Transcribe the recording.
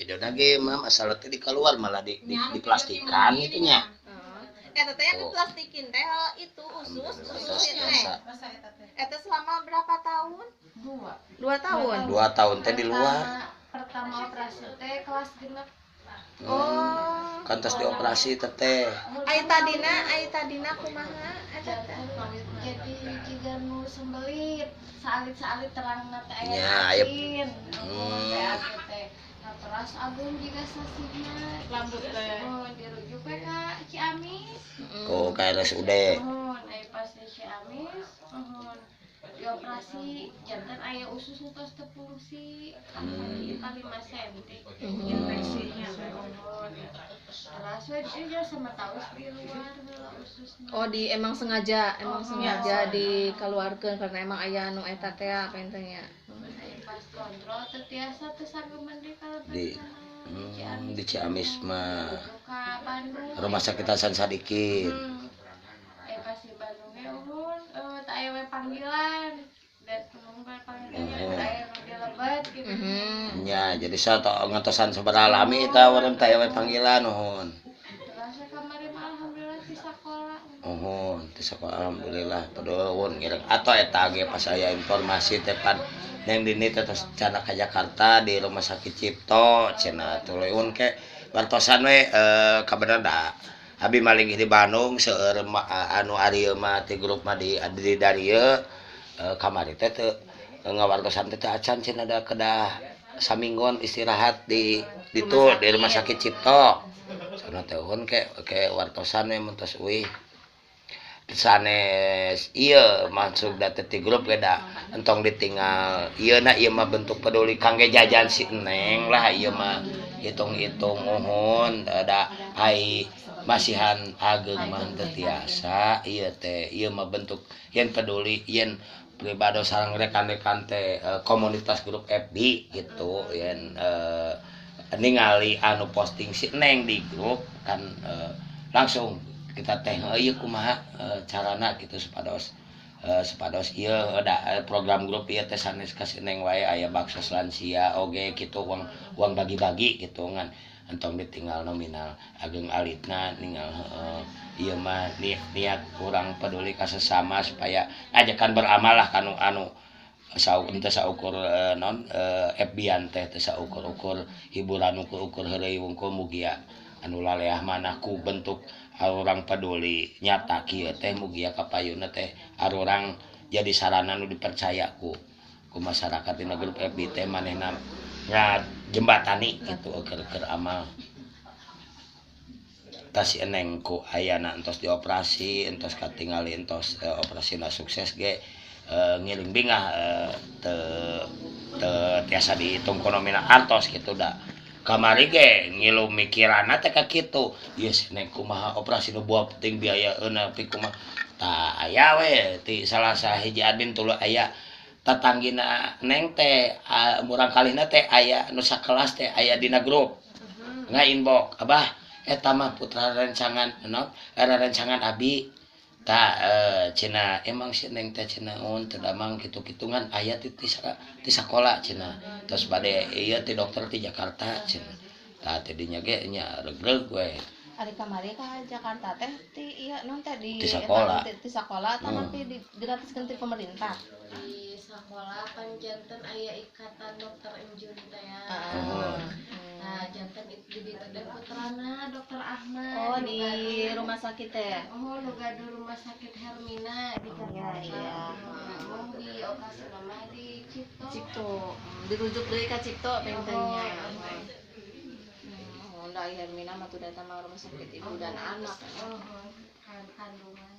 Video ge mah masalah teh dikeluar malah di diplastikan gitu nya. Heeh. Eta teh yang Oh. diplastikin teh itu usus, Alhamdulillah, usus tos itu biasa. teh. Eta selama berapa tahun? 2. 2 tahun. 2 tahun teh di luar. Pertama operasi teh kelas 6. Oh. Kan tos dioperasi teh. Ai tadina kumaha eta teh? Jadi jiga nu sembelit, saalit-saalit terangna teh aya Nya, aya- racin. BAB teh. Nah, terus agung jiga sasihna Lambut teh. Oh, dirujuk we ka Ciamis. Ku ka RSUD. Muhun, aya pas di Ciamis, muhun dioperasi janten aya usus nu tos teu fungsi. Kita 5 cm Infeksinya. Muhun. Terus we dia sama tahu di luar heula ususna. Oh, di emang Oh, sengaja iya. dikeluarkeun karena emang aya nu eta teh apa nya. Aya pas kontrol teu tiasa, teu sanggup mending kalau Di Ciamis mah. Ka Bandung. Rumah Sakit Hasan Sadikin. Pas di Bandung ge uhun teu aya we panggilan dan pengumuman panggilan teu aya nu dilebet gitu. Nya, jadi saya ngantosan sabaraha lami eta urang teh aya we panggilan, nuhun. Terus we kamari mah alhamdulillah di sakola. Nuhun, ti sakola alhamdulillah nuhun ngiring atau eta ge pas aya informasi teh pan Neng Dini teh tos cenah ka Jakarta di Rumah Sakit Cipto cenah, tuluy ke wartosan we kabener da abi malinggih di Bandung seueur anu ari mah ti grup mah di darieu kamari teh teu ngawartosan teh teu acan cenah da kedah saminggon istirahat di ditu di Rumah Sakit Cipto sana teh. Uhun ke ke wartosan we mun tos uih sanes ieu masuk da teh ti grup ge da entong ditinggal ieu na, ieu mah bentuk peduli kangge jajan si Neng lah ieu mah hitung-hitung. Uhun, da ai masihan ageng mah teu tiasa ieu teh, ieu mah bentuk yen peduli yen pribado sareng rekan-rekan teh komunitas grup FB gitu yen ningali anu posting si Neng di grup kan langsung kita teh ieu kumaha carana gitu supados ieu da program grup ieu teh sanes ka si Neng wae, aya baksos lansia oge gitu, uang uang bagi-bagi gitu, ngan entong ditinggal nominal ageng alitna ninggal heeh. Ieu mah niat, niat kurang peduli ka sesama supaya ajakan beramal lah kanu anu sau teu saukur non FB-an teh teu saukur-ukur hiburan, ukur-ukur heureuy wungkul. Mugia anu laleah manah ku bentuk urang peduli nyata kieu teh, mugia kapayunna teh arurang jadi sarana nu dipercaya ku masyarakat dina grup FB teh manehna ngajembatani gitu keur keur amal. Tas si Eneng ku ayana entos dioperasi, entos katingali entos operasina sukses ge ngiring bingah teu teu tiasa dihitung ku nominal artos gitu. Da kamari ge ngilu mikiranna teh ka kitu ieu si Neng kumaha operasi nu buah penting biayaeuna pi kumaha. Tah, aya we ti salah sahiji admin tuluy aya tatanggina Neng teh murang kalihna teh aya nu sakelas teh aya dina grup nga-inbox, "Abah, eta mah putra rencangan naon rencangan abi." Tah cenah emang si Neng teh cenah un teu damang kitu-kitu ngan aya ti sakola cenah, terus bade ieu ti dokter ti Jakarta cenah. Tah, ti dinya ge nya regreg we. Ari kamari ka Jakarta teh ti ieu non teh di Ti sakola. Ti sakola atau nanti di gratiskeun ti pemerintah? Di sekolah pan janten aya ikatan dokter Enjun teh ya. Nah, janten itu di ditu teh putrana dokter Ahmad. Oh, di rumah sakit teh. Oh, nu gaduh Rumah Sakit Hermina di Jakarta. Iya. Mau di operasi mah di Cipto. Cipto. Dirujuk deui ka Cipto pengennya. Oh, da Hermina mah tuh datang mah rumah sakit ibu dan anak. Oh, kan kandungan.